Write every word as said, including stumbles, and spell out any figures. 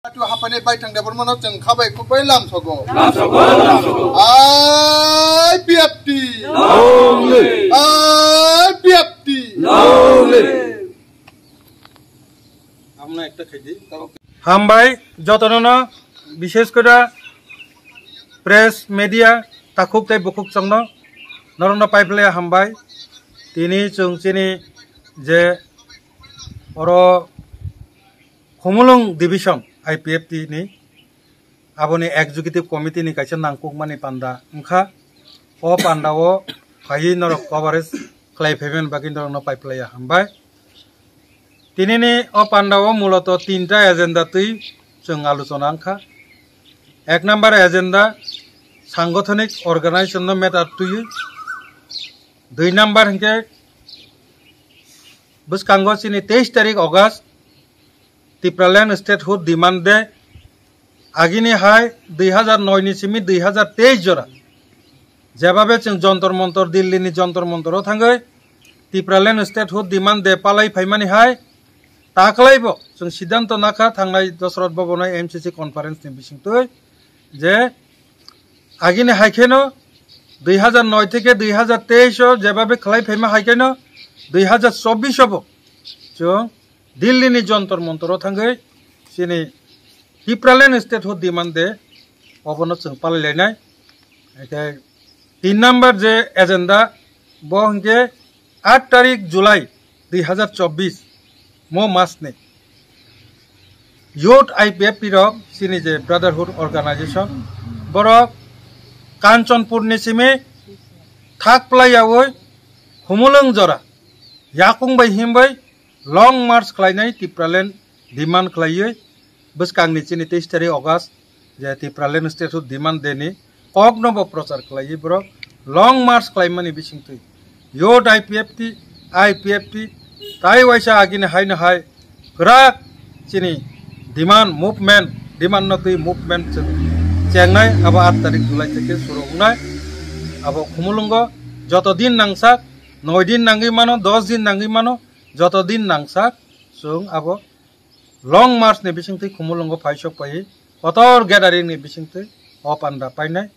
Atu hapani bai thang debor mano chwng khabai khukbai lam sogo. Lam sogo, lam sogo. I P F T. Long live. I P F T. Long live. Hambai jotono no, bishesh kore press media takhuk tei bukhuk chwngno norokno paiplaya hambai. Tini chwng chini je oro Khumulwng Division I P F T ni aboni executive committee ni kaisa nangkukmani panda wngkha. O panda o phaiwi norok coverage khlai phaimani bagwi norokno paiplaya hambai. Tinini o panda o muloto tinta agenda twi chwng alochona wngkha. Ek number agenda, sangothonik organization no matter twiwi. Dui number hinkhe bwskango chini teis tarik August Tipraland Statehood Demand Day. Agini hai dui hazar noi ni simi dui hazar teis jora jebabe chwng Jontor Montor, Delhi ni Jontor Montor o thangwi Tipraland Statehood Demand Day palai phaimani hai taklaibo chwng siddhanto nakha thangnai Dosrot Bhavan o M C C conference ni bisingtwi je agini hai kheno dui hazar noi theke dui hazar teis o jebabe khlai phaima hai kheno dui hazar chobbish o bo chwng Delhi ni Jontor Montor o thangwi chini Tipraland Statehood Demand Day obono chwng palai lainai. Hingkhe tin number je agenda, bo hingkhe aat tarik July dui hazar chobbish mo mas ni youth I P F T rok chini je Brotherhood Organization, borok Kanchanpur ni simi thak plai yaui Khumulwng jora yakung bai himbai long march khlainai Tipraland demand khlaiwi bwskangni chini teis tarik August je Tipraland Statehood Demand Day ni kokno bo prochar khlaiwi borok long march khlaimani bisingtwi youth I P F T, I P F T tai waisa agini haino hai kwrak chini demand movement, demand no twi movement chwng chengnai abo aat tarik July theke suru wngnai. Abo Khumulwngo joto din nangsak, noi din nangwi mano, dos din nangwi mano, joto din nangsak chwng abo long march ni bisingtwi Khumulwngo phaisok phaiwi kotor gathering ni bisingtwi o panda painai.